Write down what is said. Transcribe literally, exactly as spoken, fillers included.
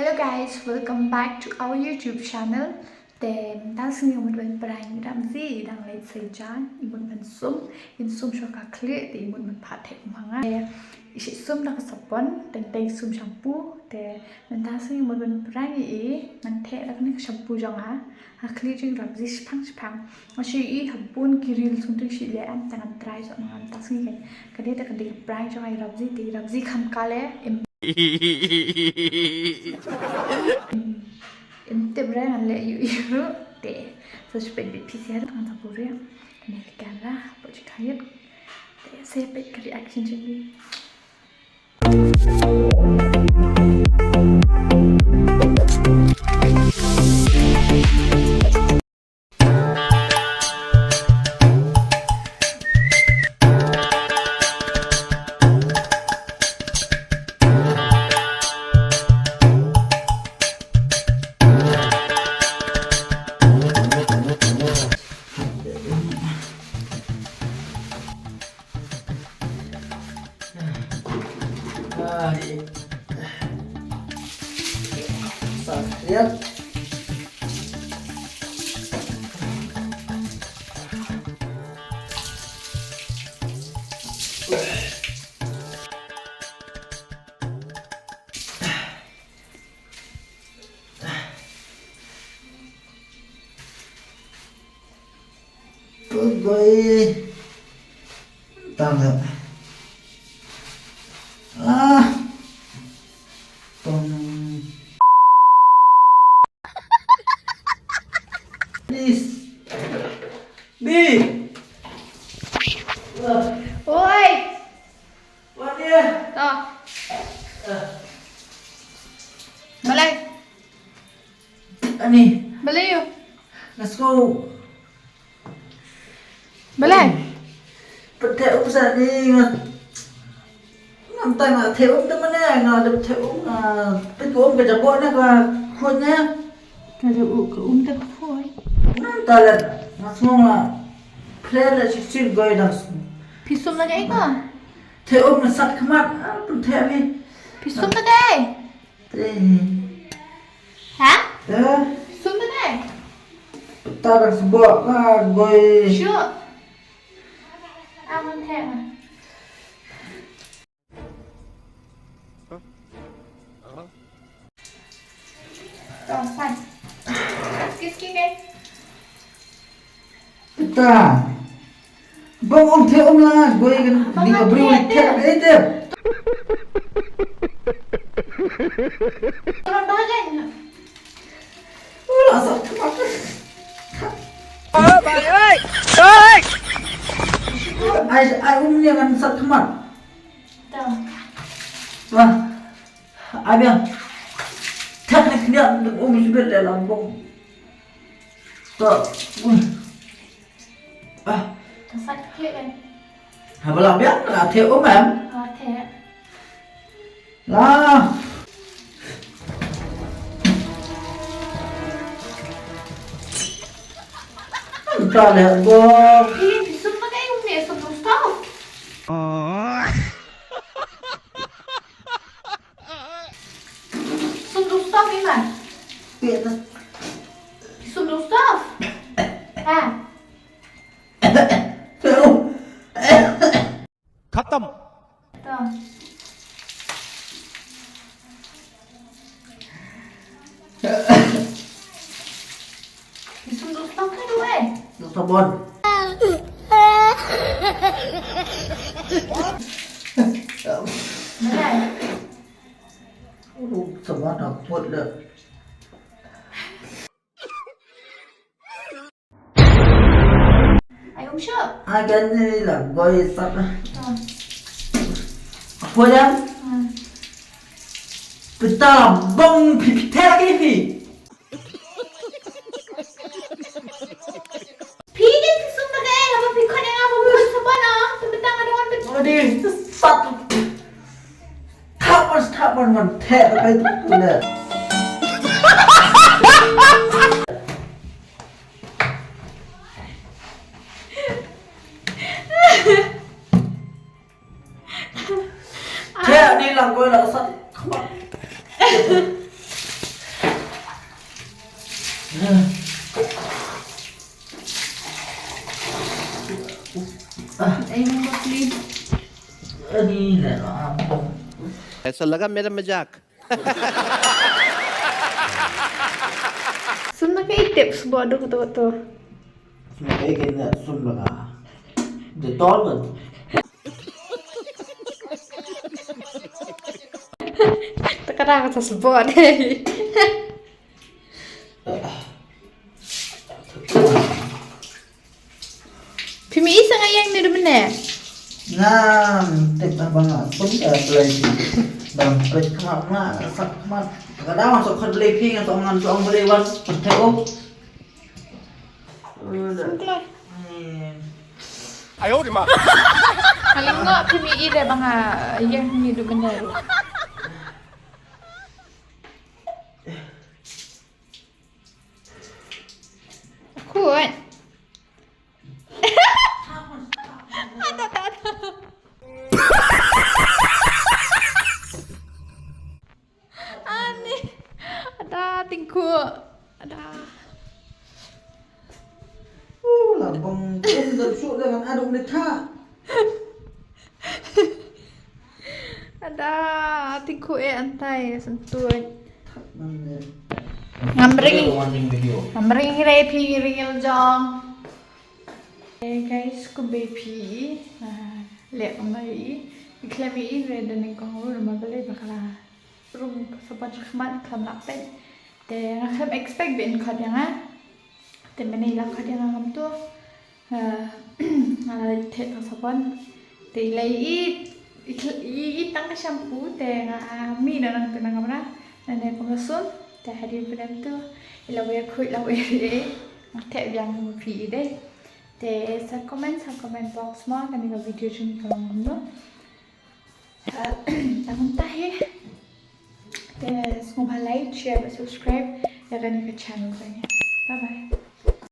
Hello guys, welcome back to our YouTube channel. Te mynta sngi ngi mut ban prank Ramzi, i dang leit sha jan, i mut ban sum, in sum sha ka khlieh, te i mut ban phah theh kum ha nga. Te i sum da ka sabon, teng teng sum shampoo, te mynta sngi ngi mut ban prank i, ngan theh da kane ka shampoo jong nga ha khlieh jong Ramzi shipang shipang. Nga shu i ha bun ki reel sum tu shi leh em, te ngan try shuh ma nga mynta sngi kan. Ka dei da ka dei ka prank jong nga i Ramzi, te i Ramzi kham kale, im Im tip re ngan leh ïu ïu ruh te. Sa shu peit beit phi sha ruh ngan sa pure. Kane ka camera pat shu khangit. Te sa peit ka reaction jong phi. Pagoi. Tang le. Ah. Tong. Please. Di. Oi. What dia? To. Balei? Ani. Balei ïa u? Let's go. Balei? Pyntheh um sa ni nga. Ngam tang nga theh um te mane nga dep theh um nga. Pyntheh um ka jabok na ka khuid na. Ka jabok ka um te ka khuid. Ngam tang leh nga sngew nga. Pyntheh leh shisien goi dang sngew. Phi sum na kaei ka? Theh um nga sat khmat. Pyntheh mi. Phi sum na kaei? Ha? Eh? Sum te dei? Ta dang sbok nga goi. Shu. Aman theh ma. Tong pan. Kis kis kis. Pita. Bang ong theh um la, goi kan ni ka briew ni theh ei te. Ula sat khmat. Oh, bai, oi. Oi. Ai ai um ni kan sat khmat. Wah. Ai biang. Thak ni khniat um sibet le la bong. To. Ah. Ka sat klik kan. Ha bala biang la theh um em. Ha theh. La. Ka le go. Ih, sum na kaei um ne sum nong stop. Sum du stop i man. Pia ta. Sum du stop. Ha. Khatam. To. Sum du stop ka du eh. Du sabon. Mana? Uru, sabon aku buat dah. Ai um shuh. Ai kan ni la goi sat. Oh. Aku dah. Hmm. Pita bong phi phi theh lagi phi. Phi dei phi sum ba kaei haba phi khot ïa nga ba phi sum ba na, phi btang nga don phi. Odi, sat. Thap mas thap man man theh ba kai tu le. Theh ni lang koi la sat. Come on. ऐसा लगा मेरा मजाक। Sum na ka itip sbo duk tu tu. Sum na ka ikit na sum na ka. Dettol kan. Takara ka sbo dei. Phi mi isa nga yang ni dumne. Ngam tip na banga pun ka play. Bang play kama kama kama. Kadang masuk ke play phi ngan sok ngan sok play wan. Perteo. Sukla. Ayo di ma. Kalau nggak phi mi ida banga yang ni dumne. Kuat. Ada, ada, ada. Ani. Ada tingku. Ada. Uh, labang pun dah syuk dengan aduk ni tak. Ada tingku eh antai sentut. Ngam ring. Ngam ring re phi ring jong. Hey guys, kumbe phi. Ah, lek kumbe i. Khlem i re dan kong ru ma bale bakala. Rum ka saban khmat khlam lak pet. Te nga khlem expect bin khot ïa nga. Te mynne la khot ïa nga ngam tu. Nga la theh tang saban. Te i la i i tang ka shampoo te nga mi na nang te nang kamra. Nane pang sun te hadi pdem tu. I la wei khuid la wei re. Nga theh biang ma phi i dei. Te sa comment sa comment box ma kane ka video jong i ka long kumno. Tang ta hi. Te sngewbha like, share bad subscribe ïa kane ka channel ka ngi. Bye bye.